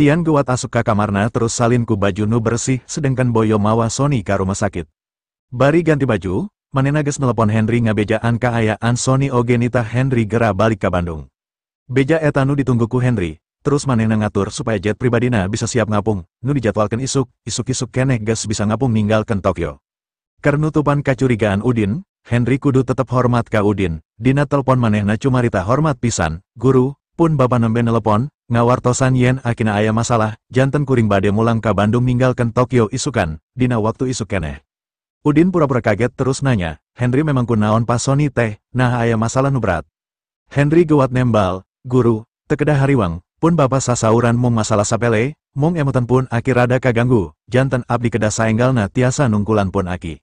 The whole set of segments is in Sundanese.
Tian gewat asup ka kamarna terus salin ku baju nu bersih sedengkeun boyo mawa Sony ka rumah sakit. Bari ganti baju, manehna geus nelepon Henry ngabejaan kaayaan Sony oge nitah Henry gera balik ka Bandung. Beja eta nu ditunggu ku Henry, terus manehna ngatur supaya jet pribadina bisa siap ngapung, nu dijadwalkeun isuk, isuk-isuk keneh geus bisa ngapung ninggalkeun Tokyo. Keur nutupan kacurigaan Udin, Henry kudu tetep hormat ka Udin, dina telepon manehna cumarita hormat pisan, "Guru, pun bapa nembe nelepon, ngawartosan yen akina aya masalah, janten kuring bade mulang ka Bandung ninggalkeun Tokyo isukan, dina waktu isuk keneh." Udin pura-pura kaget terus nanya, "Henry memang kunaon Pa Sony teh, nah aya masalah nu berat?" Henry gewat nembal, "Guru, teu kedah hariwang, pun bapa sasauran mung masalah sapele, mung emutan pun aki rada kaganggu, janten abdi kedah saenggalna tiasa nungkulan pun aki."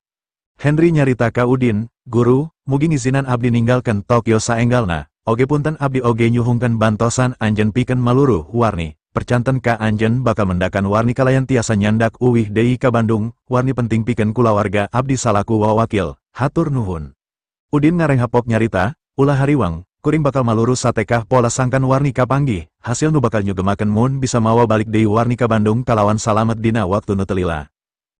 Henry nyarita ka Udin, "Guru, mugi ngizinan abdi ninggalkeun Tokyo saenggalna, oge punten abdi oge nyuhungkeun bantosan anjeun pikeun maluruh Warni, percanten ka anjeun bakal mendakan Warni kalayan tiasa nyandak uwih deui ka Bandung, Warni penting pikeun kulawarga abdi salaku wawakil, hatur nuhun." Udin ngarenghapok nyarita, "Ulah hariwang, kuring bakal maluru satekah pola sangkan Warni kapanggih, hasil nu bakal nyugemakeun mun bisa mawa balik deui Warni ka Bandung kalawan salamet dina waktu nu teu lila."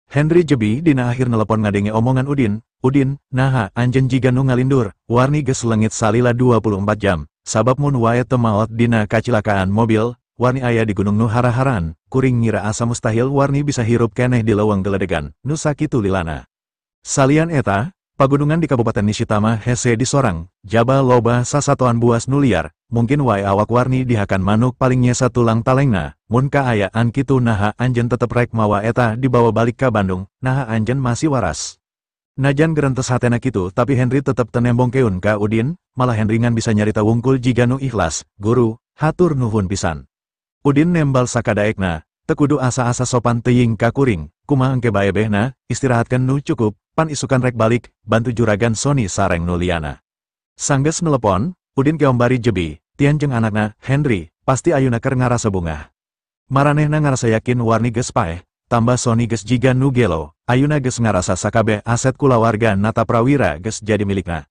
Henry jebi dina akhir nelepon ngadenge omongan Udin, "Udin, naha anjeun jiga nu ngalindur, Warni geus leungit salila 24 jam, sabab mun wae teu maot dina kacilakaan mobil, Warni aya di gunung nu hara-haran, kuring ngira asa mustahil Warni bisa hirup keneh di leuweung geledegan, nu sakitu lilana. Salian eta, pagunungan di Kabupaten Nishitama hese disorang, jaba loba sasatoan buas nu liar, mungkin wae awak Warni dihakan manuk paling nyesa tulang talengna, mun kaayaan kitu naha anjeun tetep rek mawa eta dibawa balik ka Bandung, naha anjeun masih waras?" Najan gerentes hatena kitu tapi Henry tetep teu nembongkeun ka Udin, malah Henry ngan bisa nyarita wungkul jiga nu ikhlas, "Guru, hatur nuhun pisan." Udin nembal sakadaekna, "Teu kudu asa-asa sopan teuing ka kuring, kumaha engke bae behna, istirahatkeun nu cukup, pan isukan rek balik, bantu juragan Sony sareng nu liana." Sanggeus nelepon, Udin keom bari jebi, Tian jeung anakna, Henry, pasti ayuna keur ngarasa bungah. Maranehna ngarasa yakin Warni geus paeh, tambah Sony geus jiga nu gelo, ayuna geus ngarasa sakabeh aset kulawarga Nata Prawira geus jadi milikna.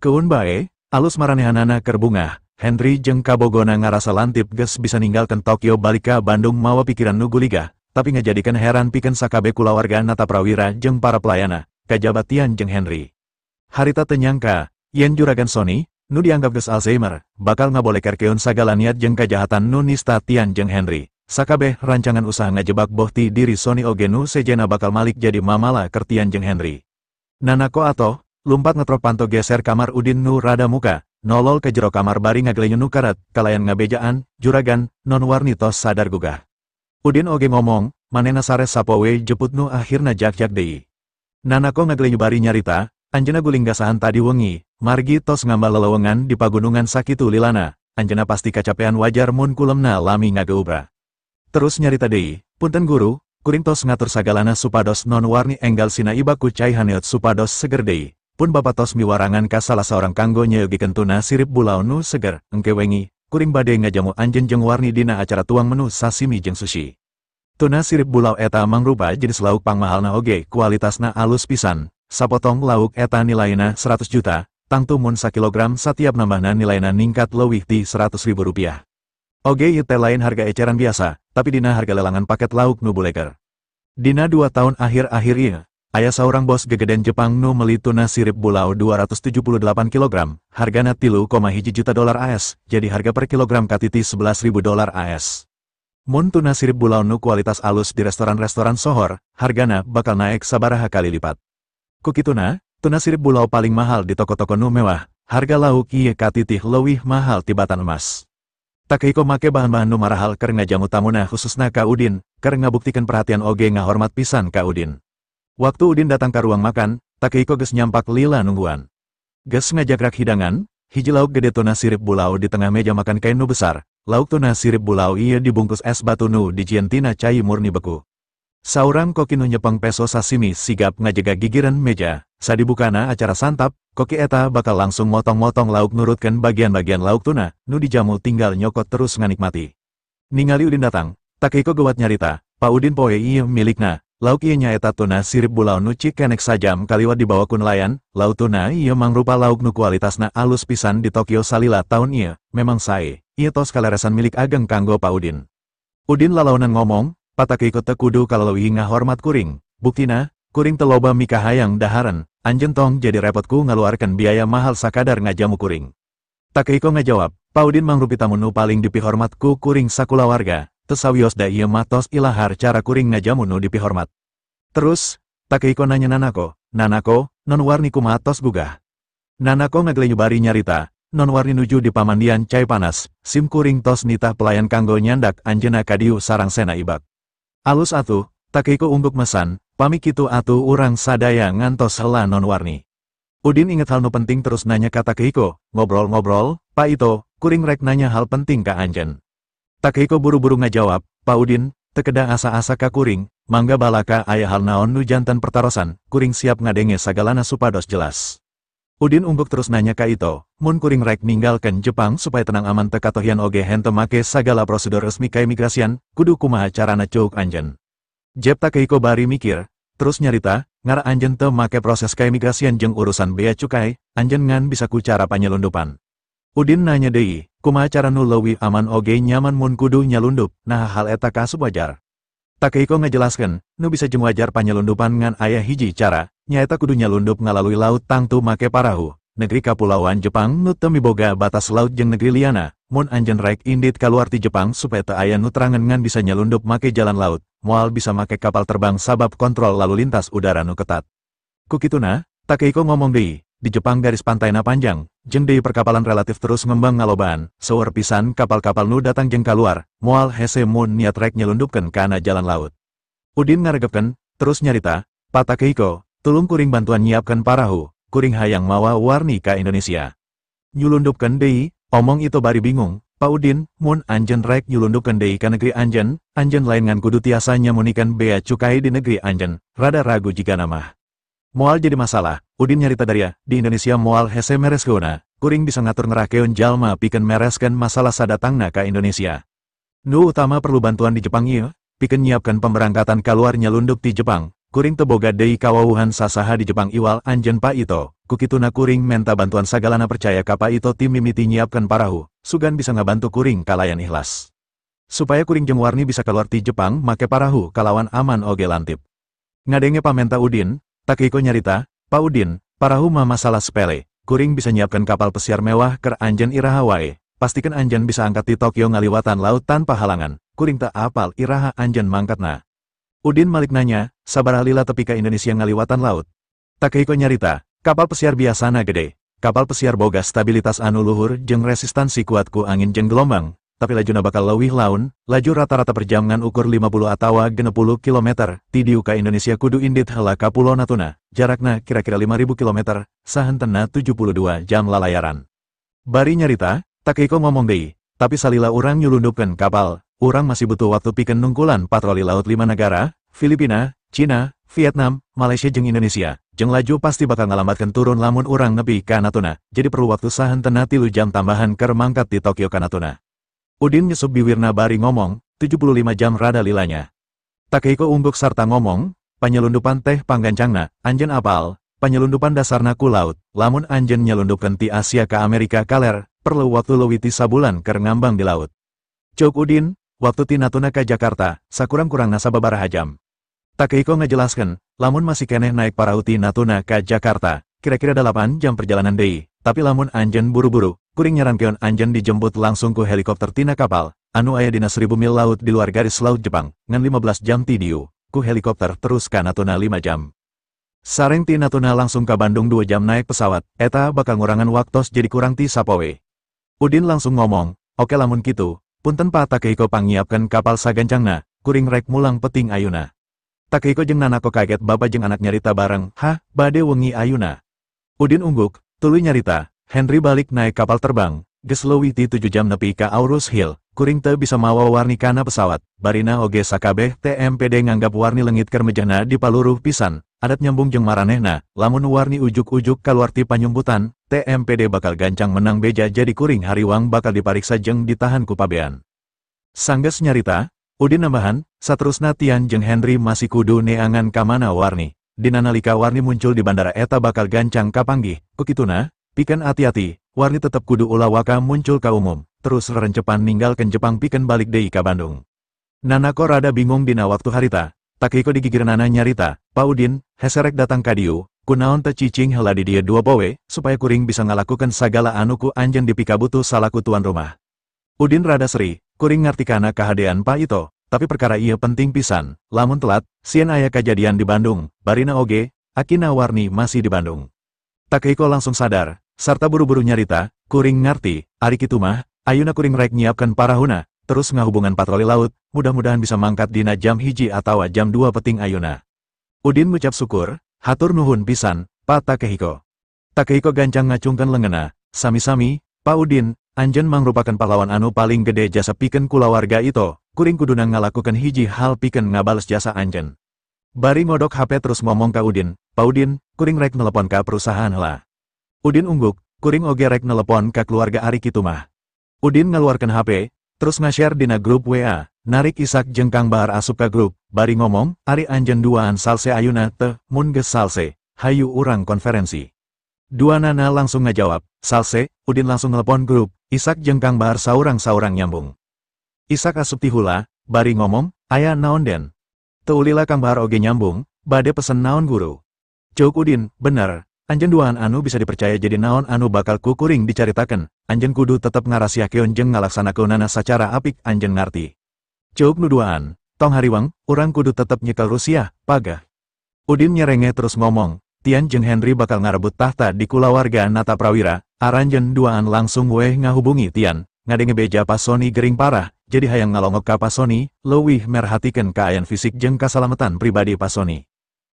Keun bae, alus maranehanana keur bungah, Henry jeung kabogona ngarasa lantip geus bisa ninggalkeun Tokyo balik ka Bandung mawa pikiran nu guligah, tapi ngajadikeun heran pikeun sakabeh kulawarga Nata Prawira jeung para pelayana, kajaba Tian jeung Henry. Harita teu nyangka, yen juragan Sony, nu dianggap geus Alzheimer, bakal ngabolekerkeun sagala niat jeung kajahatan nu nista Tian jeung Henry. Sakabeh rancangan usaha ngajebak bohti diri Sony oge nu sejena bakal malik jadi mamala keur Tian jeung Henry. Nanako atoh, lumpat ngetrok panto geser kamar Udin nu rada muka, nolol ke jero kamar bari ngaglenyu nu karet, kalayan ngabejaan, "Juragan, non Warni tos sadar gugah." Udin oge ngomong, manehna sare sapoe jeput nu akhirna jak-jak deui. Nanako ngaglenyu bari nyarita, anjeunna guling gasahan tadi wengi, margi tos ngambal lelewengan di pagunungan sakitu lilana, anjeunna pasti kacapean wajar mun kulemna lami ngageubra. Terus nyarita deui, "Punten guru, kuring tos ngatur sagalana supados non Warni enggal sina iba ku cai haneut supados seger deui. Pun bapa tos miwarangan ka salah saorang kanggo nyayogikeun tuna sirip bulau nu seger, engke wengi, kuring bade ngajamu anjeun jeung Warni dina acara tuang menu sashimi jeung sushi. Tuna sirip bulau eta mangrupa jenis lauk pangmahalna oge kualitasna alus pisan, sapotong lauk eta nilaina 100 juta, tangtu mun sakilogram satiap nambahna nilaina ningkat leuwih ti 100 ribu rupiah. Oge ieu teh lain harga eceran biasa, tapi dina harga lelangan paket lauk nu buleger. Dina 2 tahun akhir-akhir ieu, aya saurang bos gegeden Jepang nu meuli tuna sirip bulau 278 kilogram, hargana 3,1 juta dolar AS, jadi harga per kilogram katiti 11.000 dolar AS. Mun tuna sirip bulau nu kualitas alus di restoran-restoran sohor, hargana bakal naek sabaraha kali lipat. Kukituna, tuna sirip bulau paling mahal di toko-toko nu mewah, harga lauk ieu katitih leuwih mahal tibatan emas. Takehiko make bahan-bahan nu marahal keur ngajamu tamuna khususna ka Udin, keur ngabuktikeun perhatian oge ngahormat pisan ka Udin. Waktu Udin datang ka ruang makan, Takehiko geus nyampak lila nungguan. Geus ngajagrak hidangan, hiji lauk gede tuna sirip bulau di tengah meja makan kain nu besar, lauk tuna sirip bulau ieu dibungkus es batu nu dijieun tina cai murni beku. Saurang koki nu nyepeng peso sashimi sigap ngajega gigireun meja, sadibukana acara santap, koki eta bakal langsung motong-motong lauk nurutkeun bagian-bagian lauk tuna, nu dijamu tinggal nyokot terus nganikmati. Ningali Udin datang, Takehiko gewat nyarita, "Pa Udin poe ieu milikna, lauk ieu nyaeta tuna sirip bulau nu cikenek sajam kaliwat dibawa ku nelayan, lauk tuna ieu mangrupa lauk nu kualitasna alus pisan di Tokyo salila taun ieu, memang sae, ieu tos kaleresan milik ageng kanggo Pa Udin." Udin lalaunan ngomong, Pak Takehiko teu kudu kaleuwih ngahormat kuring, buktina, kuring teu loba mikahayang dahareun, anjeun tong jadi repot ku ngaluarkeun biaya mahal sakadar ngajamu kuring. Takehiko ngajawab, Pak Udin mangrupi tamu nu paling dipihormat ku kuring sakulawarga, teu sawios da ieu mah tos ilahar cara kuring ngajamu nu dipihormat. Terus, Takehiko nanya Nanako, Nanako, non Warni kumaha tos gugah. Nanako ngagelenyu bari nyarita, non Warni nuju di pamandian cai panas, sim kuring tos nitah pelayan kanggo nyandak anjeunna kadieu sarang Sena ibak. Alus atuh, Takehiko ungguk mesan, pami kitu atuh urang sadaya ngantos heula non Warni. Udin inget hal nu penting terus nanya ka Takehiko, ngobrol-ngobrol, Pak Ito, kuring rek nanya hal penting ka anjeun. Takehiko buru-buru ngajawab, Pak Udin, teu kedah asa-asa ka kuring, mangga balaka aya hal naon nu janten pertarosan, kuring siap ngadenge sagalana supados jelas. Udin ungguk terus nanya ka Ito, mun kuring rek ninggalkeun Jepang supaya tenang aman teu katohyan oge henteu make sagala prosedur resmi keimigrasian, kudu kumaha carana ceuk anjeun. Jeb Takehiko bari mikir, terus nyarita, ngara anjeun teu make proses keimigrasian jeung urusan bea cukai, anjeun ngan bisa ku cara panyelundupan. Udin nanya deui, kumaha cara nu leuwih aman oge nyaman mun kudu nyalundup, nah hal eta kaasup wajar. Takehiko ngajelaskeun, nu bisa jeung wajar panyelundupan ngan aya hiji cara, nyaeta kudu nyalundup ngalalui laut tangtu make parahu. Negeri kapulauan Jepang nu teu miboga batas laut jeung negeri liana, mun anjeun rek indit kaluar ti Jepang supaya teu aya nu terangan ngan bisa nyalundup make jalan laut, moal bisa make kapal terbang sabab kontrol lalu lintas udara nu ketat. Kukituna, Takehiko ngomong deui, di Jepang garis pantainya panjang, jeung deui perkapalan relatif terus ngembang ngalobaan, seueur pisan kapal-kapal nu datang jeung kaluar, moal hese mun niat rek nyelundupkeun kana jalan laut. Udin ngaregepkeun, terus nyarita, Pak Takehiko, tulung kuring bantuan nyiapkeun parahu, kuring hayang mawa Warni ka Indonesia. Nyulundupkeun deui, omong itu bari bingung, Pak Udin, mun anjeun rek nyulundupkeun deui ka negeri anjeun, anjeun lain ngan kudu tiasa nyamunikeun bea cukai di negeri anjeun, rada ragu jigana mah. Moal jadi masalah, Udin nyarita daria, di Indonesia moal hese mereskeuna, kuring bisa ngatur ngerakeun jalma pikeun mereskeun masalah sadatangna ka Indonesia. Nu utama perlu bantuan di Jepang ieu, pikeun nyiapkeun pemberangkatan kaluar nyalundup ti Jepang, kuring teu boga deui kawawuhan sasaha di Jepang iwal anjeun Pak Ito, kukituna kuring menta bantuan sagalana percaya ka Pak Ito ti mimiti nyiapkeun parahu, sugan bisa ngabantu kuring kalayan ikhlas. Supaya kuring jeung Warni bisa keluar ti Jepang make parahu kalawan aman oge lantip. Ngadenge pamenta Udin, Takehiko nyarita, Pak Udin, parahu mah masalah sepele, kuring bisa nyiapkan kapal pesiar mewah keur anjeun iraha wae, pastikan anjeun bisa angkat di Tokyo ngaliwatan laut tanpa halangan, kuring teu apal iraha anjeun mangkatna. Udin malik nanya, sabaraha lila tepi ka Indonesia ngaliwatan laut. Takehiko nyarita, kapal pesiar biasana gede, kapal pesiar boga stabilitas anu luhur jeung resistansi kuat ku angin jeung gelombang, tapi lajuna bakal leuwih laun, laju rata-rata per jam ngan ukur 50 atawa 60 km, ti dieu ka Indonesia kudu indit heula ka Pulau Natuna, jarakna kira-kira 5.000 km, sahentenna 72 jam lalayaran. Bari nyarita, Takehiko ngomong deui, tapi salila urang nyulundupkeun kapal, urang masih butuh waktu pikeun nungkulan patroli laut 5 negara, Filipina, Cina, Vietnam, Malaysia jeung Indonesia, jeung laju pasti bakal ngalambatkeun turun lamun urang nepi ka Natuna, jadi perlu waktu sahentenna 3 jam tambahan keur mangkat di Tokyo ka Natuna. Udin nyusup biwirna bari ngomong, 75 jam rada lilanya. Takehiko ungguk sarta ngomong, panyelundupan teh panggancangna, anjeun apal, panyelundupan dasarna ku laut, lamun anjeun nyelundupkeun ti Asia ka Amerika kaler, perlu waktu leuwih ti sabulan keur ngambang di laut. Ceuk Udin, waktu ti Natuna ka Jakarta, sakurang-kurangna sababaraha jam. Takehiko ngajelaskeun, lamun masih keneh naik parahu ti Natuna ka Jakarta, kira-kira 8 jam perjalanan deui, tapi lamun anjeun buru-buru, kuring nyarankeun anjeun dijemput langsung ku helikopter tina kapal, anu aya dina 1000 mil laut di luar garis laut Jepang, ngan 15 jam ti dieu, ku helikopter terus ka Natuna 5 jam. Sareng ti Natuna langsung ka Bandung 2 jam naik pesawat, eta bakal ngurangan waktos jadi kurang ti sapoe. Udin langsung ngomong, oke lamun kitu, punten Pak Takehiko pangnyiapkeun kapal sagancangna, kuring rek mulang peting ayuna. Takehiko jeung Nanako kaget bapa jeung anak nyarita bareng, hah, bade wengi ayuna. Udin ungguk, tuluy nyarita, Henry balik naik kapal terbang, geus leuwih ti 7 jam nepi ka Aurus Hill, kuring teu bisa mawa Warni kana pesawat, barina oge sakabeh TMPD nganggap Warni leungit keur mejehna di paluruh pisan, adat nyambung jeung maranehna, lamun Warni ujuk-ujuk kaluar ti panyumputan, TMPD bakal gancang menang beja jadi kuring hariwang bakal dipariksa jeung ditahan ku pabean. Sanggeus nyarita, Udin nambahan, saterusna Tian jeung Henry masih kudu neangan ka mana Warni. Dina nalika Warni muncul di bandara eta bakal gancang kapanggih, kukituna, pikeun ati-ati, Warni tetep kudu ulah waka muncul ka umum, terus rerencepan ninggalkeun Jepang pikeun balik deui ka Bandung. Nanako rada bingung dina waktu harita, Takehiko digigireunana nyarita, "Pa Udin, hese rek datang ka dieu, kunaon teu cicing heula di dieu 2 poe, supaya kuring bisa ngalakukeun sagala anu ku anjeun dipikabutuh salaku tuan rumah." Udin rada seri, "Kuring ngarti kana kahadean Pa Ito, tapi perkara ieu penting pisan, lamun telat, sieun aya kajadian di Bandung, barina oge, akina Warni masih di Bandung." Takehiko langsung sadar, sarta buru-buru nyarita, "Kuring ngarti, ari kitu mah, ayeuna kuring rek nyiapkeun parahuna, terus ngahubungan patroli laut, mudah-mudahan bisa mangkat dina jam 1 atawa jam 2 peting ayeuna." Udin ngucap syukur, "Hatur nuhun pisan, Pa Takehiko." Takehiko gancang ngacungkeun leungeunna, "Sami-sami, Pa Udin, anjeun mangrupakeun pahlawan anu paling gede jasa pikeun kulawarga Ito, kuring kuduna ngalakukeun hiji hal pikeun ngabales jasa anjeun." Bari ngodok HP terus ngomong ka Udin, "Pa Udin, kuring rek nelepon ka perusahaan heula." Udin ungguk, "Kuring oge rek nelepon ka keluarga ari kitu mah." Udin ngaluarkeun HP, terus nge-share dina grup WA, narik Isak jeung Kang Bahar asup ka grup, bari ngomong, "Ari anjeun duaan salse ayuna teh? Mun geus salse, hayu urang konferensi." Duanana langsung ngajawab, "Salse." Udin langsung telepon grup, Isak jeung Kang Bahar saurang-saurang nyambung. Isak asup ti hula, bari ngomong, "Aya naon, Den?" Teu lila Kang Bahar oge nyambung, "Bade pesen naon, Guru?" Ceuk Udin, "Bener, anjeun duaan anu bisa dipercaya, jadi naon anu bakal ku kuring dicaritakeun, anjeun kudu tetep ngarahasiakeun jeung ngalaksanakeunana sacara apik, anjeun ngarti?" Ceuk nu duaan, "Tong hariwang, urang kudu tetep nyekel Rusia, pageh." Udin nyerenge terus ngomong, "Tian jeung Henry bakal ngarebut tahta di kulawarga Nata Prawira, aranjeun duaan langsung weh ngahubungi Tian, ngadenge beja Pa Sony gering parah, jadi hayang ngalongok ka Pa Sony, leuwih merhatikeun kaayaan fisik jeung kasalamatan pribadi Pa Sony."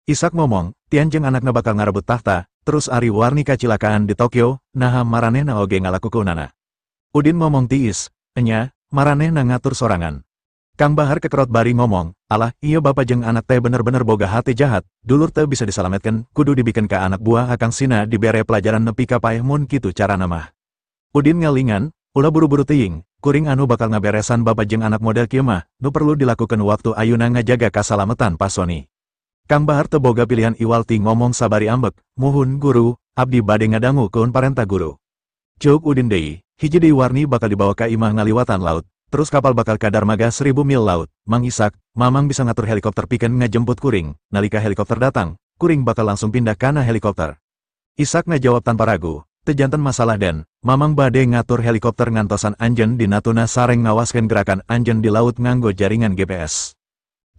Isak ngomong, "Tian jeung anakna bakal ngarebut tahta, terus ari Warni kacilakaan di Tokyo, naha maranehna oge ngalakukeunana?" Udin ngomong tiis, "Enya, maranehna ngatur sorangan." Kang Bahar kekerot bari ngomong, "Alah, ieu bapak jeung anak teh bener-bener boga hati jahat, dulur teu bisa disalametkeun, kudu dibikeun ka anak buah Akang sina dibere pelajaran nepi ka paeh mun kitu carana mah." Udin ngalingan, "Ulah buru-buru teuing, kuring anu bakal ngaberesan bapak jeung anak model kieu mah, nu perlu dilakukan waktu ayuna ngajaga kasalametan Pa Sony." Kang Bahar teu boga pilihan iwal ti ngomong sabari ambek, "Muhun, Guru, abdi bade ngadangukeun parentah Guru." Ceuk Udin deui, "Hiji deui, Warni bakal dibawa ka imah ngaliwatan laut, terus kapal bakal ka darmaga 1.000 mil laut. Mang Isak, Mamang bisa ngatur helikopter pikeun ngajemput kuring? Nalika helikopter datang, kuring bakal langsung pindah kana helikopter." Isak ngajawab tanpa ragu, "Teu janten masalah, Den, Mamang bade ngatur helikopter ngantosan anjeun di Natuna sareng ngawaskeun gerakan anjeun di laut nganggo jaringan GPS."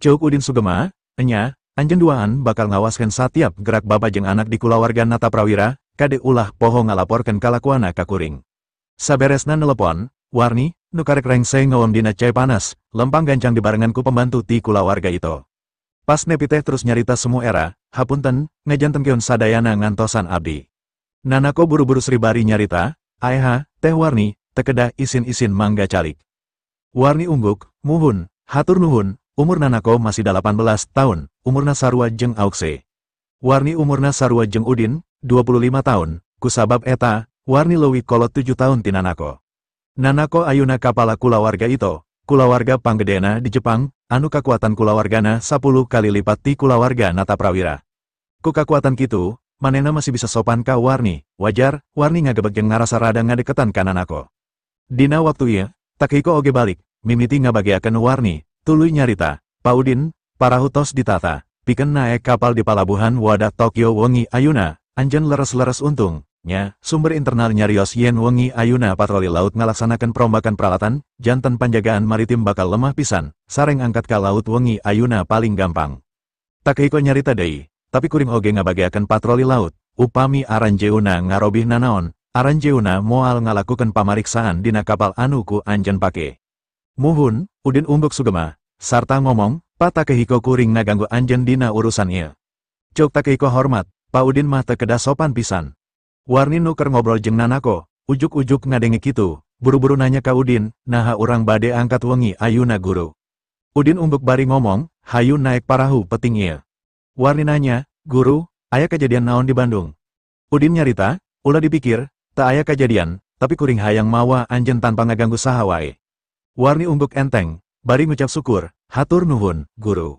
Ceuk Udin sugema, "Enya, anjeun duaan bakal ngawaskeun satiap gerak bapak jeung anak di kulawarga Nata Prawira, kade ulah poho ngalaporkeun kalakuana ka kuring." Saberesna nelepon, Warni, nu karek rengse ngawem dina cai panas, lempang gancang dibarengan ku pembantu ti kulawarga Ito. Pas nepi teh terus nyarita semu era, "Hapunten, ngajantenkeun sadayana ngantosan abdi." Nanako buru-buru seri bari nyarita, "Aeha, Teh Warni, teu kedah isin-isin, mangga calik." Warni ungguk, "Muhun, hatur nuhun." Umur Nanako masih 18 tahun, umurna sarua jeung Aukse. Warni umurna sarua jeung Udin, 25 tahun, kusabab eta, Warni leuwih kolot 7 tahun ti Nanako. Nanako ayuna kapala kulawarga Ito, kulawarga panggedena di Jepang, anu kakuatan kulawargana 10 kali lipat ti kulawarga Nata Prawira. Ku kakuatan kitu, manehna masih bisa sopan ka Warni, wajar, Warni ngagebeg jeung ngarasa rada ngadeketan ka Nanako. Dina waktu ieu, Takehiko oge balik, mimiti ngabageakeun Warni, tuluy nyarita, "Pa Udin, parahu tos ditata, pikeun naek kapal di palabuhan Wada Tokyo wengi ayuna, anjeun leres-leres untung, nya, sumber internal nyarios yen wengi ayuna patroli laut ngalaksanakan perombakan peralatan, janten panjagaan maritim bakal lemah pisan, sareng angkat ka laut wengi ayuna paling gampang." Takehiko nyarita deui, "Tapi kuring oge ngabageakeun patroli laut, upami aranjeuna ngarobih nanaon, aranjeuna moal ngalakukeun pamariksaan dina kapal anu ku anjeun pake." "Muhun." Udin ungguk sugema, sarta ngomong, "Pa Takehiko, kuring ngaganggu anjeun dina urusan ieu." Ceuk Takehiko hormat, "Pa Udin mah teu kedah sopan pisan." Warni nu keur ngobrol jeung Nanako, ujuk-ujuk ngadenge kitu, buru-buru nanya ka Udin, "Naha urang bade angkat wengi ayuna, Guru?" Udin ungguk bari ngomong, "Hayu naek parahu peting ieu." Warni nanya, "Guru, aya kejadian naon di Bandung?" Udin nyarita, "Ulah dipikir, teu aya kejadian, tapi kuring hayang mawa anjeun tanpa ngaganggu saha wae." Warni ungguk enteng, bari ngucap syukur, "Hatur nuhun, Guru."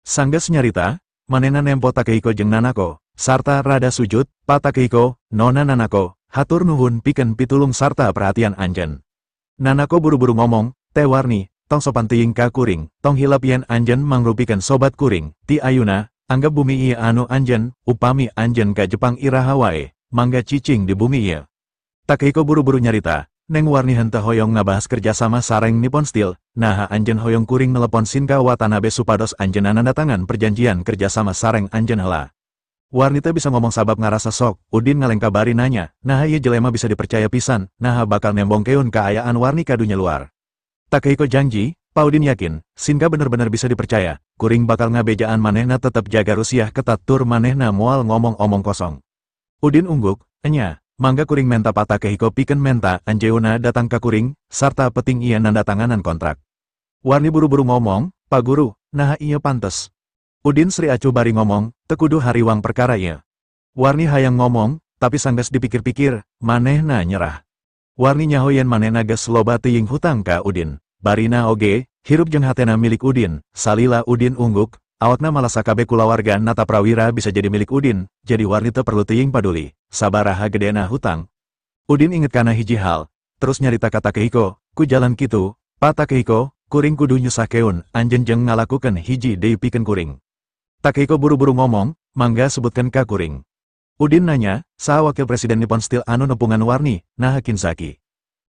Sanggeus nyarita, manehna nempo Takehiko jeung Nanako, sarta rada sujud, "Pa Takehiko, Nona Nanako, hatur nuhun pikeun pitulung sarta perhatian anjeun." Nanako buru-buru ngomong, "Teh Warni, tong sopan teuing ka kuring, tong hilap yen anjeun mangrupikeun sobat kuring, ti ayuna, anggap bumi ieu anu anjeun, upami anjeun ka Jepang iraha wae, mangga cicing di bumi ieu. Takehiko buru-buru nyarita, Neng Warni henteu hoyong ngabahas kerjasama sareng Nippon Steel, naha anjeun hoyong kuring nelepon Shinka Watanabe supados anjeunna nandatangan perjanjian kerjasama sareng anjeun heula. Warni teu bisa ngomong sabab ngarasa sok, Udin ngalengka bari nanya, naha ieu jelema bisa dipercaya pisan, naha bakal nembongkeun kaayaan Warni ka dunya luar. Takehiko janji, Pa Udin yakin, Shinka bener-bener bisa dipercaya, kuring bakal ngabejaan manehna tetep jaga rusiah ketat tur manehna moal ngomong-omong kosong. Udin ungguk, enya, mangga kuring menta Pa Takehiko pikeun menta anjeunna datang ka kuring, sarta peting ieu nandatanganan kontrak. Warni buru-buru ngomong, Pa Guru, naha ieu pantes. Udin sri acuh bari ngomong, teu kudu hariwang perkara ieu. Warni hayang ngomong, tapi sanggeus dipikir-pikir, manehna nyerah. Warni nyaho yen manehna geus loba teuing hutang ka Udin. Barina oge, hirup jeung hatena milik Udin, salila Udin ungguk, awakna malah sakabe kulawarga Nata Prawira bisa jadi milik Udin, jadi Warni teu perlu teuing paduli, sabaraha gedena hutang. Udin inget kana hiji hal, terus nyarita ka Takehiko, ku jalan kitu, Pa Takehiko, kuring kudu nyusahkeun, anjeun jeung ngalakukeun hiji deui pikeun kuring. Takehiko buru-buru ngomong, mangga sebutkeun ka kuring. Udin nanya, saha wakil presiden Nippon Steel anu nepungan Warni, naha Kinsaki.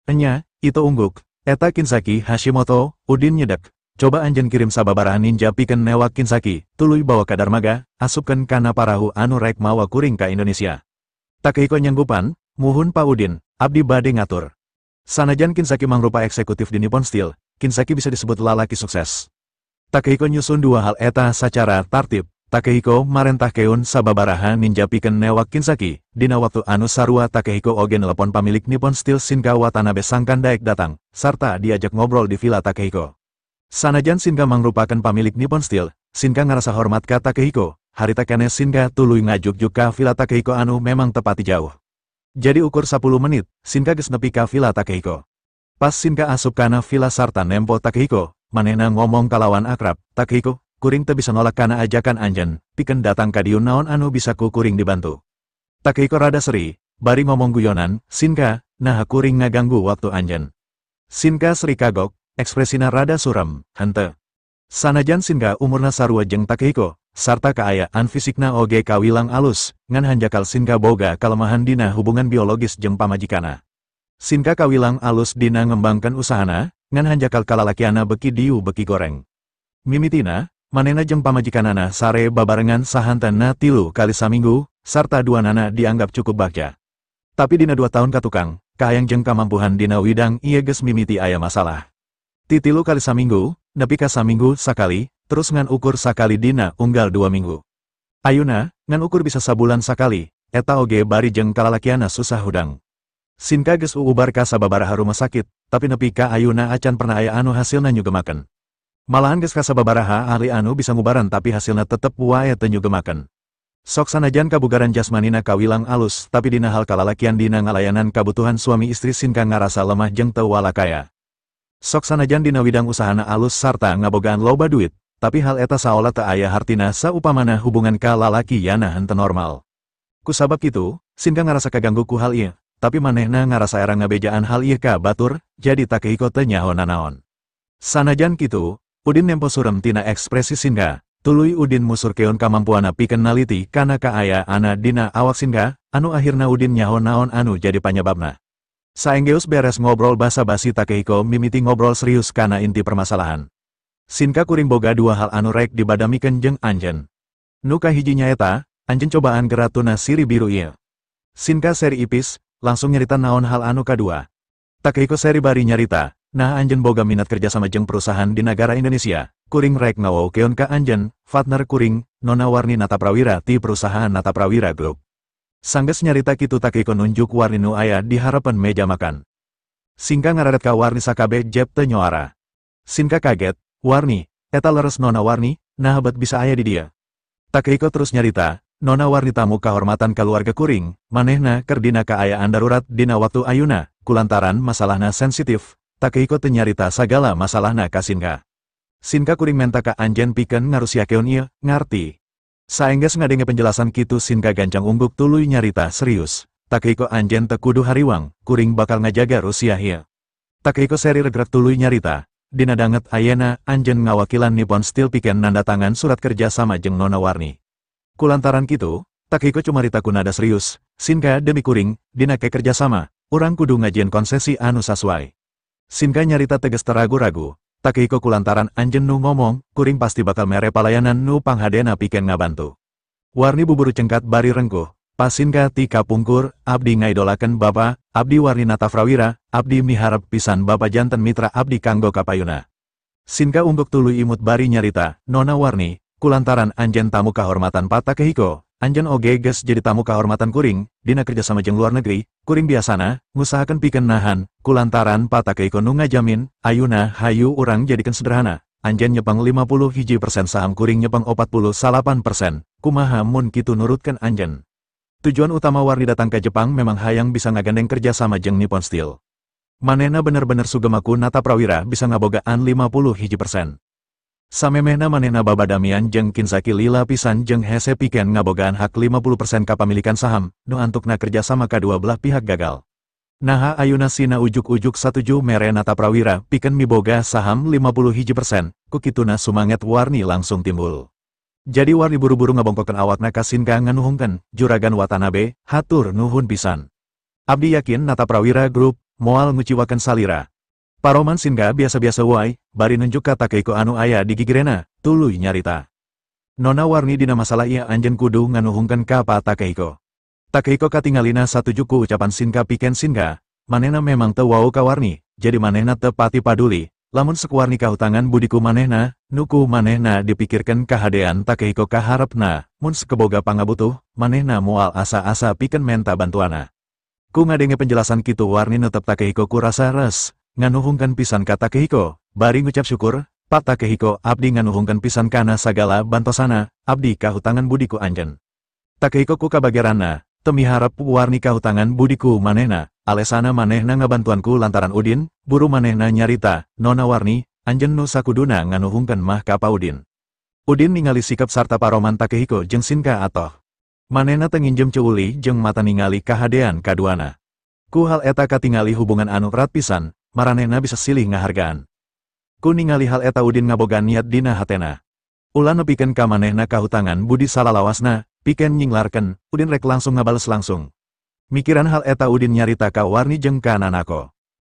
Enya, itu ungguk, eta Kinsaki Hashimoto, Udin nyedek. Coba anjeun kirim sababaraha ninja pikeun newak Kinsaki, tuluy bawa ka darmaga, asupkeun kana parahu anu rek mawa kuring ka Indonesia. Takehiko nyanggupan, muhun Pa Udin, abdi bade ngatur. Sanajan Kinsaki mangrupa eksekutif di Nippon Steel, Kinsaki bisa disebut lalaki sukses. Takehiko nyusun dua hal eta sacara tartib. Takehiko marentahkeun sababaraha ninja pikeun newak Kinsaki. Dina waktu anu sarua Takehiko oge nelepon pamilik Nippon Steel Shinka Watanabe sangkan daek datang, sarta diajak ngobrol di villa Takehiko. Sanajan Shinka mangrupakeun pamilik Nippon Steel, Shinka ngarasa hormat ka Takehiko. Harita keneh Shinka tuluy ngajuk-juk ka villa Takehiko anu memang tepati jauh. Jadi ukur 10 menit, Shinka geus nepi ka villa Takehiko. Pas Shinka asup kana villa sarta nempo Takehiko, manehna ngomong kalawan akrab, Takehiko, kuring teu bisa nolak kana ajakan anjeun, pikeun datang ka dieu naon anu bisa ku kuring dibantu. Takehiko rada seri, bari ngomong guyonan, Shinka, naha kuring ngaganggu waktu anjeun. Shinka seri kagok, ekspresina rada surem, henteu. Sanajan Shinka umurna sarua jeung Takehiko, sarta kaayaan fisikna oge kawilang alus, ngan hanjakal Shinka boga kalemahan dina hubungan biologis jeung pamajikana. Shinka kawilang alus dina ngembangkeun usahana, ngan hanjakal kalalakiana beki diu beki goreng. Mimitina, manehna jeung pamajikanana sare babarengan sahantenna 3 kali saminggu, sarta duanana dianggap cukup bagja. Tapi dina 2 tahun katukang, kahayang jeung kamampuhan dina widang ieu geus mimiti aya masalah. Ti 3 kali saminggu, nepi ka saminggu sakali, terus ngan ukur sakali dina unggal 2 minggu. Ayuna, ngan ukur bisa sabulan sakali, eta oge bari jeung kalalakiana susah hudang. Shinka geus uubar ka sababaraha rumah sakit, tapi nepi ka ayuna acan pernah aya anu hasilna nyugemakeun. Malahan geus ka sababaraha ahli anu bisa ngubaran tapi hasilna tetep wae teu nyugemakeun. Sok sanajan kabugaran jasmanina kawilang alus, tapi dina hal kalalakian dina ngalayanan kabutuhan suami istri Shinka ngarasa lemah jeung teu walakaya. Sok sanajan dina widang usahana alus sarta ngabogaan loba duit, tapi hal eta saolah teu aya hartina saupamana hubungan ka lalaki yana henteu normal. Kusabab kitu, Shinka ngarasa kaganggu ku hal ieu, tapi manehna ngarasa era ngabejaan hal ieu ka batur, jadi Takehiko teu nyaho nanaon. Sanajan kitu, Udin nempo surem tina ekspresi Shinka, tuluy Udin musurkeun kamampuanna pikeun naliti kana kaayaanna dina awak Shinka, anu akhirna Udin nyaho naon anu jadi panyebabna. Saenggeus beres ngobrol basa-basi Takehiko mimiti ngobrol serius kana inti permasalahan. Shinka kuring boga 2 hal anu rek dibadamikeun jeung anjeun. Nu kahiji nyaeta, anjeun cobaan gera tuna siri biru ieu. Shinka seri ipis, langsung nyarita naon hal anu kadua. Takehiko seri bari nyarita, nah anjeun boga minat kerjasama jeung perusahaan di negara Indonesia, kuring rek ngawowkeun ka anjeun, partner kuring, Nona Warni Nata Prawira ti perusahaan Nata Prawira Group. Sanggeus nyarita kitu Takehiko nunjuk Warni nu aya di harapan meja makan. Shinka ngararet ka Warni sakabe jeb teu nyoara. Shinka kaget, Warni, eta leres Nona Warni, nah bet bisa aya di dia. Takehiko terus nyarita, Nona Warni tamu kahormatan keluarga kuring, manehna keur dina kaayaan darurat dina waktu ayuna, kulantaran masalahna sensitif, Takehiko teu nyarita sagala masalahna ka Shinka. Shinka kuring menta ka anjeun pikeun ngarusiakeun ieu, ngarti. Saenggeus ngadenge penjelasan kitu Shinka gancang ungguk tuluy nyarita serius, Takehiko anjeun teu kudu hariwang, kuring bakal ngajaga rusiah ieu. Takehiko seri regret tuluy nyarita, dina danget ayena anjeun ngawakilan Nippon Steel pikeun nanda tangan surat kerja sama jeung Nona Warni. Kulantaran kitu, Takehiko cumarita ku nada serius, Sinka demi kuring, dina ke kerja sama, urang kudu ngajieun konsesi anu sasuai. Sinka nyarita tegas teragu-ragu, Takehiko kulantaran anjeun nu ngomong, kuring pasti bakal mere palayanan nu panghadena pikeun ngabantu. Warni buburu cengkat bari rengkuh, Pa Sinka ti kapungkur, abdi ngaidolakeun bapa, abdi Warni Nataprawira, abdi miharep pisan bapa janten mitra abdi kanggo kapayuna. Sinka ungguk tuluy imut bari nyarita, Nona Warni, kulantaran anjeun tamu kahormatan Pa Takehiko, anjeun oge geus jadi tamu kahormatan kuring, dina kerjasama jeung luar negeri, kuring biasana, ngusahakeun pikeun nahan, kulantaran Pa Takehiko nu ngajamin, ayuna hayu urang jadikeun sederhana, anjeun nyepeng 51% saham kuring nyepeng 48%, kumaha mun kitu nurutkeun anjeun. Tujuan utama Warni datang ke Jepang memang hayang bisa ngagandeng kerjasama jeung Nippon Steel. Manehna bener-bener sugemaku Nataprawira bisa ngabogaan 51%. Samemehna manehna babadamian jeung Kinzaki lila pisan jeung hese pikeun ngabogaan hak 50% kapamilikan saham, nu antukna kerjasama kadua belah pihak gagal. Naha ayuna sina ujuk-ujuk satuju mere Nataprawira pikeun miboga saham 51%, ku kituna sumanget Warni langsung timbul. Jadi Warni buru-buru ngabongkokeun awakna ka Sinka nganuhungkeun, Juragan Watanabe, hatur nuhun pisan. Abdi yakin Nataprawira Group moal nguciwakeun salira. Paroman Sinka biasa-biasa wae, bari nunjuk ka Takehiko anu aya di gigirena, tuluy nyarita. Nona Warni dina masalah ieu anjeun kudu nganuhungkeun ka Pa Takehiko. Takehiko katingalina satuju ku ucapan Sinka pikeun Sinka, manehna memang teu wau ka Warni, jadi manehna teu pati paduli. Lamun sek Warni kahutangan budiku manehna, nuku manehna dipikirkeun kahadean Takehiko kaharepna, mun sekeboga pangabutuh, manehna moal asa-asa pikeun menta bantuana. Ku ngadenge penjelasan kitu Warni netep Takehiko ku rasa res, nganuhungkeun pisan ka Takehiko, bari ngucap syukur, Pak Takehiko abdi nganuhungkeun pisan kana sagala bantosana, abdi kahutangan budiku anjeun. Takehiko ku kabageranna, teu miharep Warni kahutangan budiku manehna, alesana manehna ngabantuanku lantaran Udin, buru manehna nyarita, Nona Warni, anjeun nu sakuduna nganuhungkeun mah ka Pa Udin. Udin ningali sikap sarta paroman Takehiko jeung Sinka atoh. Manehna teu nginjem ceuli jeung mata ningali kahadean kaduana. Ku hal eta katingali hubungan anu erat pisan, maranehna bisa silih ngahargaan. Ku ningali hal eta Udin ngabogaan niat dina hatena. Ulah nepikeun ka manehna kahutangan budi salalawasna, pikeun nyinglarkeun, Udin rek langsung ngabales langsung. Mikiran hal eta Udin nyarita ka Warni jeung ka Nanako.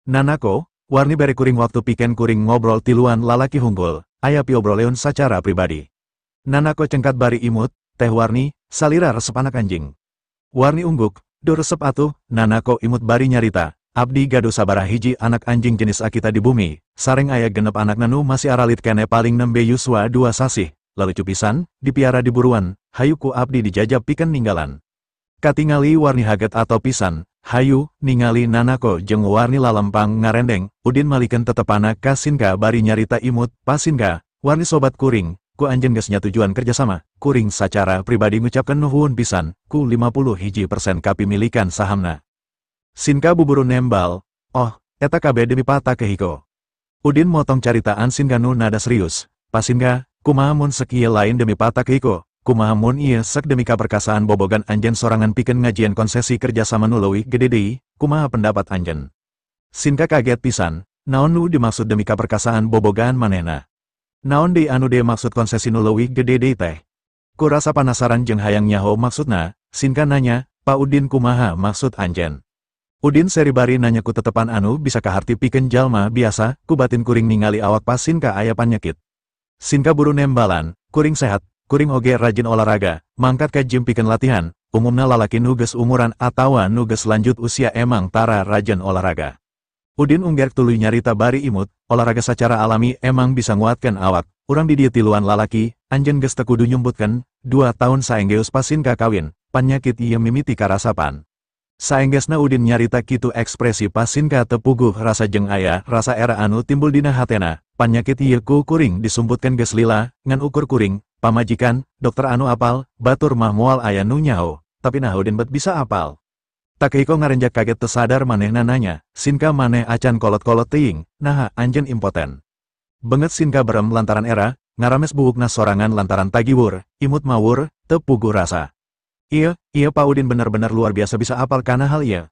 Nanako, Warni bere kuring waktu pikeun kuring ngobrol tiluan lalaki hunggul, aya piobroleun sacara pribadi. Nanako cengkat bari imut, Teh Warni, salira resep anak anjing. Warni ungguk, duh resep atuh, Nanako imut bari nyarita, abdi gaduh sabaraha hiji anak anjing jenis Akita di bumi, sareng aya genep anak nanu masih aralit kene paling nembe yuswa 2 sasih, lalu cupisan, dipiara di buruan, hayu ku abdi dijajab pikeun ninggalan. Katingali Warni haget atau pisan, hayu, ningali Nanako jeung Warni lalempang ngarendeng, Udin malikeun tetepana ka Sinka bari nyarita imut, Pa Sinka, Warni sobat kuring, ku anjeun geus nyatujuan kerjasama, kuring sacara pribadi ngucapkeun nuhun pisan, ku 51% kapimilikan sahamna. Sinka buburu nembal, oh, eta kabeh demi Pa Takehiko. Udin motong caritaan Sinka nu nada serius, Pa Sinka, kumaha mun sekieu lain demi Pa Takehiko, kumaha mun ieu sek demi kaperkasaan bobogan anjeun sorangan pikeun ngajieun konsesi kerjasama nu leuwih gede deui, kumaha pendapat anjeun? Sinka kaget pisan, naon nu dimaksud demi kaperkasaan bobogaan manehna? Naon deui anu dimaksud konsesi nu leuwih gede deui teh? Ku rasa panasaran jeung hayang nyaho maksudna, Sinka nanya, Pa Udin kumaha maksud anjeun? Udin seri bari nanya ku tetepan anu bisa kaharti pikeun jalma biasa, ku batin kuring ningali awak pa Sinka aya panyakit. Sinka buru nembalan, kuring sehat, kuring oge rajin olahraga, mangkat ka gym pikeun latihan, umumna lalaki nu geus umuran atawa nu geus lanjut usia emang tara rajin olahraga. Udin ungger tuluy nyarita bari imut, olahraga sacara alami emang bisa nguatkeun awak, urang di dieu tiluan lalaki, anjeun geus teu kudu nyumputkeun, 2 tahun saenggeus pa Sinka kawin, panyakit ieu mimiti karasapan. Saenggesna Udin nyarita kitu ekspresi pa Sinka tepuguh rasa jeung aya rasa era anu timbul dina hatena, panyakit ieu ku kuring disumputkeun geus lila, ngan ukur kuring, pamajikan, dokter anu apal, batur mah moal aya nu nyaho, tapi nah Udin bet bisa apal. Takehiko ngarenjak kaget tersadar manehna nanya, Sinka maneh acan kolot-kolot teuing, naha anjeun impoten. Banget Sinka berem lantaran era, ngarames buukna sorangan lantaran tagiwur, imut mawur, tepuguh rasa. Iya, iya Pak Udin benar-benar luar biasa bisa apal kana hal iya.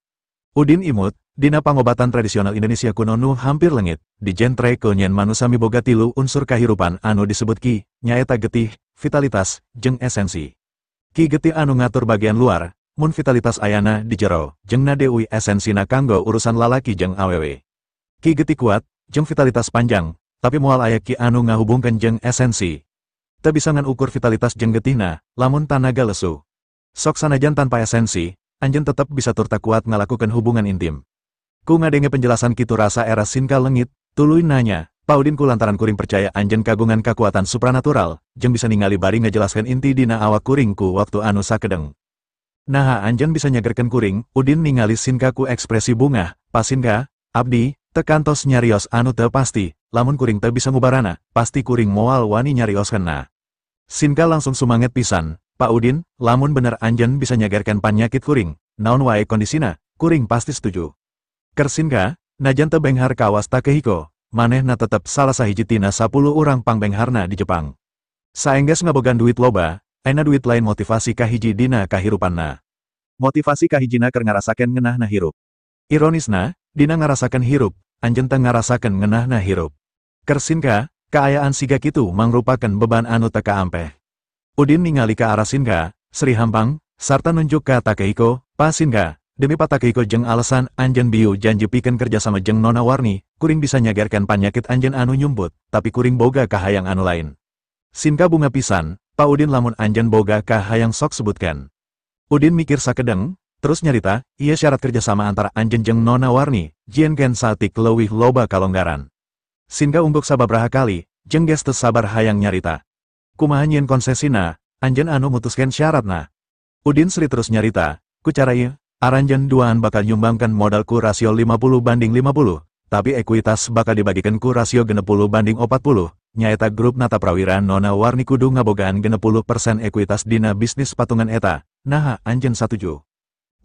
Udin imut, Dina pangobatan tradisional Indonesia kuno nu hampir lengit, dijentre nyen manusa miboga tilu unsur kahirupan anu disebut ki, nyaeta getih, vitalitas, jeung esensi. Ki getih anu ngatur bagian luar, mun vitalitas ayana di jero, jeung nadeui esensina kanggo urusan lalaki jeung awewe. Ki getih kuat, jeung vitalitas panjang, tapi moal aya ki anu ngahubungkeun jeung esensi. Teu bisa ngan ukur vitalitas jeung getihna, lamun tanaga lesu. Sok sanajan tanpa esensi, anjeun tetep bisa turta kuat ngalakukeun hubungan intim. Ku ngadenge penjelasan kitu rasa era Sinka lengit, tuluy nanya, Pak Udin ku lantaran kuring percaya anjeun kagungan kakuatan supranatural, jeung bisa ningali bari ngajelaskeun inti dina awak kuring ku waktu anu sakedeng. Naha anjeun bisa nyagerkeun kuring, Udin ningali Sinka ku ekspresi bungah, Pa Sinka, abdi, teu kantos nyarios anu teu pasti, lamun kuring teu bisa ngubarana, pasti kuring moal wani nyarioskeunna. Sinka langsung sumanget pisan, Pak Udin, lamun bener anjeun bisa nyagerkeun panyakit kuring, naon wae kondisina, kuring pasti setuju. Keur Sinka, najan teu benghar kawas Takehiko, manehna tetep salah sahiji tina 10 urang pangbengharna di Jepang. Saengges ngabogaan duit loba, ayeuna duit lain motivasi kahiji dina kahirupanna. Motivasi kahijina keur ngarasakeun ngeunahna hirup. Ironisna, dina ngarasakeun hirup, anjeun teu ngarasakeun ngeunahna hirup. Keur Sinka, kaayaan siga kitu mangrupakeun beban anu teu kaampeh. Udin ningali ka arah Sinka, Sri Hampang, sarta nunjuk ka Takehiko, Pa Sinka. Demi Pak Takehiko jeung alasan anjeun bieu janji pikeun kerjasama jeung Nona Warni, kuring bisa nyagerkeun panyakit anjeun anu nyumput, tapi kuring boga kahayang anu lain. Sinka bunga pisan, Pak Udin lamun anjeun boga kahayang sok sebutkan. Udin mikir sakedeng, terus nyarita, ieu syarat kerjasama antara anjeun jeung Nona Warni, jieun gen satik leuwih loba kalonggaran. Sinka ungkuk sababaraha kali, jeung geus teu sabar hayang nyarita. Kumaha nyieun konsesina, anjeun anu mutuskeun syaratna. Udin Sri terus nyarita, ku cara ieu, aranjeun duaan bakal nyumbangkan modal ku rasio 50-50, tapi ekuitas bakal dibagikan ku rasio 60-40, nyaeta grup Nata Prawira Nona Warni kudu ngabogaan 60% ekuitas dina bisnis patungan eta, naha anjeun satuju.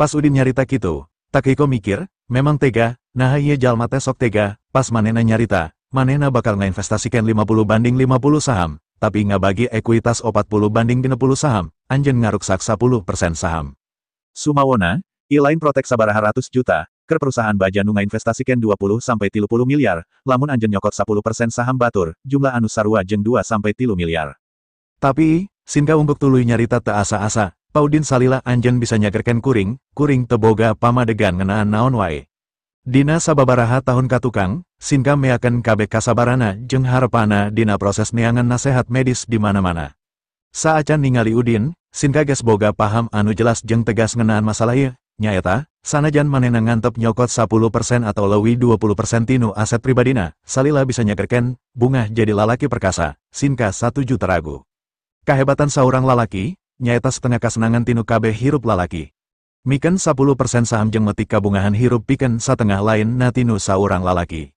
Pas Udin nyarita kitu, Takehiko mikir, memang tega, naha ieu jalma teh sok tega, pas manehna nyarita, manehna bakal ngainvestasikan 50-50 saham, tapi ngabagi ekuitas 40-60 saham, anjeun ngaruksak 10% saham. Sumawona, ieu lain protek sabaraha ratus juta, keur perusahaan baja nu ngainvestasikeun 20-30 miliar, lamun anjeun nyokot 10% saham batur, jumlah anu sarua jeung 2-3 miliar. Tapi, Sinka ungkuk tuluy nyarita teu asa-asa, Pa Udin salila anjeun bisa nyagerkeun kuring, kuring teu boga pamadegan ngeunaan naon wae. Dina sababaraha tahun katukang, Sinka meakeun kabeh kasabarana jeung harepana dina proses neangan nasehat medis di mana-mana. Saacan ningali Udin, Sinka geus boga paham anu jelas jeung tegas ngeunaan masalah ieu. Nyaeta, sanajan manehna ngantep nyokot 10% atau leuwih 20% tinu aset pribadina, salila bisa nyagerkeun, bungah jadi lalaki perkasa, Sinka satuju teragu. Kahebatan saurang lalaki, nyaeta setengah kasenangan tinu kabeh hirup lalaki. Mikeun 10% saham jeung metik kabungahan hirup pikeun satengah lain na tinu saurang lalaki.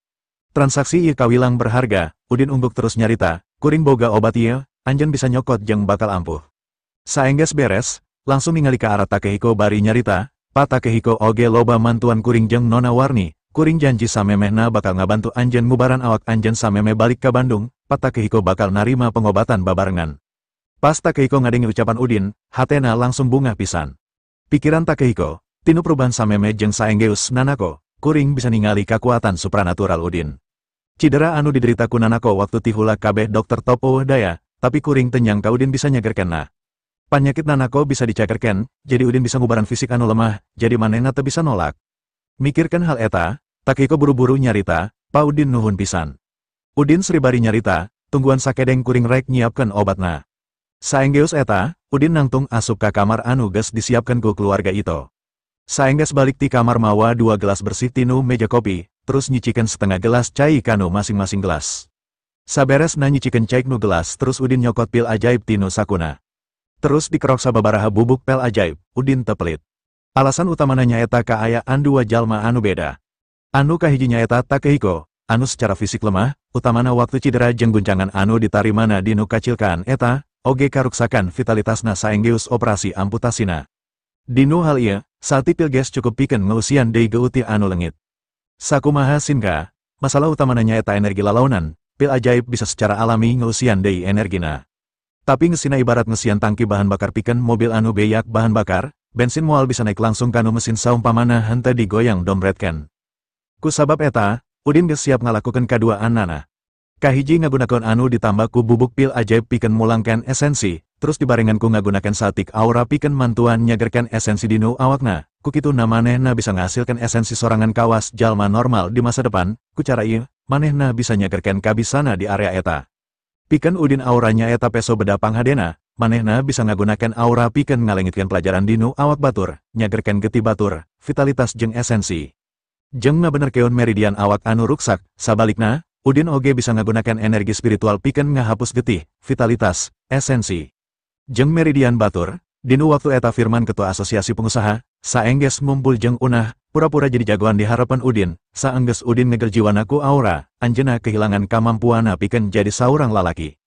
Transaksi ieu kawilang berharga, Udin ungkuk terus nyarita, kuring boga obat ieu, anjeun bisa nyokot jeung bakal ampuh. Saengges beres, langsung ningali ka arah Takehiko bari nyarita, Pa Takehiko oge loba mantuan kuring jeung Nona Warni, kuring janji samemehna bakal ngabantu anjeun ngubaran awak anjeun samemeh balik ka Bandung, Pa Takehiko bakal narima pengobatan babarengan. Pas Takehiko ngadenge ucapan Udin, hatena langsung bungah pisan. Pikiran Takehiko, tinu perubahan samemeh jeung saenggeus Nanako, kuring bisa ningali kakuatan supranatural Udin. Cidera anu diderita ku Nanako waktu tihula kabeh dokter top eueuh daya, tapi kuring teu nyangka Udin bisa nyagerkeunna. Panyakit Nanako bisa dicagerkeun, jadi Udin bisa ngubaran fisik anu lemah, jadi manehna teu bisa nolak. Mikirkan hal eta, Takehiko buru-buru nyarita, Pa Udin nuhun pisan. Udin Sri bari nyarita, tungguan sakedeng kuring rek nyiapkeun obatna. Saenggeus eta, Udin nangtung asup ka kamar anu geus disiapkeun ku keluarga Ito. Saenggeus balik ti kamar mawa 2 gelas bersih tinu meja kopi, terus nyicikeun setengah gelas cai kanu masing-masing gelas. Saberesna nyicikeun cai nu gelas terus Udin nyokot pil ajaib tinu sakuna. Terus dikerok sababaraha bubuk pel ajaib, Udin tepelit. Alasan utamana nyaeta kaayaan dua jalma anu beda. Anu kahiji nyaeta Takehiko, anu secara fisik lemah, utamana waktu cidera jeung guncangan anu ditarimana dinu kacilkaan eta, oge karuksakan vitalitasna saenggeus operasi amputasina. Dinu hal ieu, saati pil ges cukup pikeun ngeusian deui geuti anu leungit. Sakumaha Sinka, masalah utamana nyaeta energi lalaunan, pil ajaib bisa secara alami ngeusian deui energina. Tapi ngesina ibarat ngesian tangki bahan bakar pikeun mobil anu beyak bahan bakar, bensin moal bisa naik langsung kanu mesin saumpamana henteu digoyang dombretkeun. Ku sabab eta, Udin geus siap ngalakukeun kaduaanana. Kahiji ngagunakeun anu ditambah ku bubuk pil ajaib pikeun mulangkeun esensi, terus dibarengan ku ngagunakeun satik aura pikeun mantuan nyagerkeun esensi dinu awakna. Ku kituna manehna bisa ngahasilkeun esensi sorangan kawas jalma normal di masa depan, ku cara ieu, manehna bisa nyagerkeun kabisana di area eta. Pikeun Udin aura nyaeta peso beda panghadena, manehna bisa ngagunakeun aura pikeun ngalengitkeun pelajaran dinu awak batur, nyagerkeun getih batur, vitalitas jeung esensi. Jeung ngabenerkeun meridian awak anu ruksak, sabalikna, Udin oge bisa ngagunakeun energi spiritual pikeun ngahapus getih, vitalitas, esensi. Jeung meridian batur, dinu waktu eta Firman ketua asosiasi pengusaha, saengges ngumpul jeung Unah, pura-pura jadi jagoan di harapan Udin, saengges Udin ngegel jiwana ku aura, anjeunna kehilangan kamampuanna pikeun jadi saurang lalaki.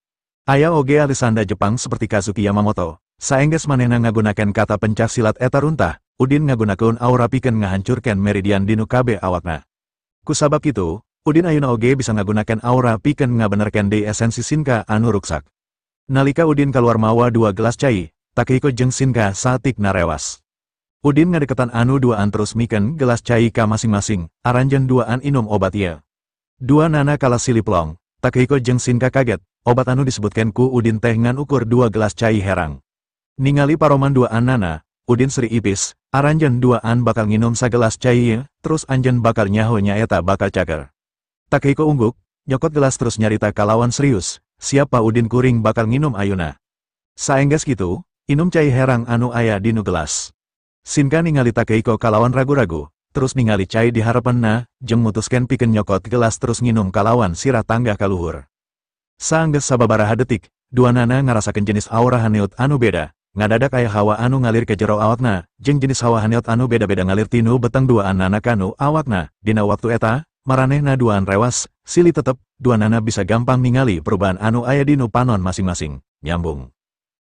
Aya oge ahli sanda Jepang seperti Kazuki Yamamoto, saengges manehna ngagunakeun kata pencak silat eta runtah, Udin ngagunakeun aura pikeun ngahancurkeun meridian dinu kabeh awakna. Ku sabab kitu, Udin ayeuna oge bisa ngagunakeun aura pikeun ngabenerkeun deui esensi Sinka anu ruksak. Nalika Udin kaluar mawa 2 gelas cai, Takehiko jeung Sinka satik narewas. Udin ngadeketan anu duaan terus mikeun gelas cai ka masing-masing, aranjeun duaan inum obat ieu. Dua nana kalah siliplong, Takehiko jeung Sinka kaget, obat anu disebutkeun ku Udin teh ngan ukur 2 gelas cai herang. Ningali paroman duaan nana, Udin seri ipis, aranjeun duaan bakal nginum sagelas cai ieu, terus anjeun bakal nyaho nyaeta bakal cager. Takehiko ungguk, nyokot gelas terus nyarita kalawan serius, siapa Udin kuring bakal nginum ayuna. Saengges kitu, inum cai herang anu aya dinu gelas. Sinka ningali Takehiko kalawan ragu-ragu, terus ningali cai di harapanna, jeung mutuskeun pikeun nyokot gelas terus nginum kalawan sirah tangga kaluhur. Saengges sababaraha detik, dua nana ngarasakeun jenis aura haneut anu beda, ngadadak aya hawa anu ngalir ke jero awakna, jeung jenis hawa haneut anu beda-beda ngalir tinu beteng duaan nana kanu awakna, dina waktu eta, maranehna duaan rewas, silih tetep, dua nana bisa gampang ningali perubahan anu aya dinu panon masing-masing, nyambung.